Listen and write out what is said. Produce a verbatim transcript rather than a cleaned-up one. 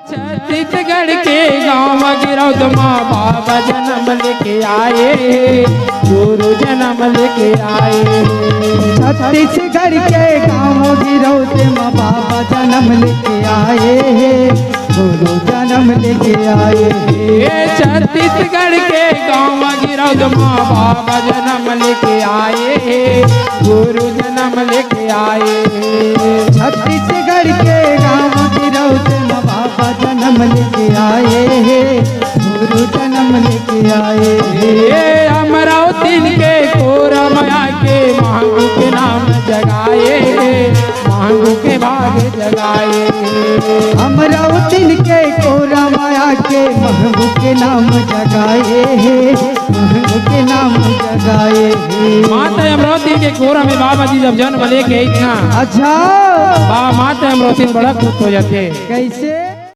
छत्तीसगढ़ के गांव गिरौद मा बाबा जनम लेके आए हे, गुरु जनम लेके आए हे। छत्तीसगढ़ के गांव गिरौद मा बाबा जनम लेके आए हे, गुरु जनम लेके आए हे। ए छत्तीसगढ़ के गांव गिरौद मा बाबा जनम लेके आए हे, गुरु जनम लेके आए हे। छत्तीसगढ़ के गांव गिरौद मा बाबा जनम लेके आए हे, गुरु जनम लेके आए हे। ए अमरावती के कोरा मा आके महंगू के नाम जगाए हे, महंगू के भाग जगाए हे। अमरावती के कोरा मा आके महंगू के नाम जगाए हे, महंगू के नाम जगाए हे। माता अमरावती के कोरा में बाबा जी जब जन्म लेके आई थी ना, अच्छा। बा-, माता अमरावती बड़ा खुश हो जाथे। कैसे?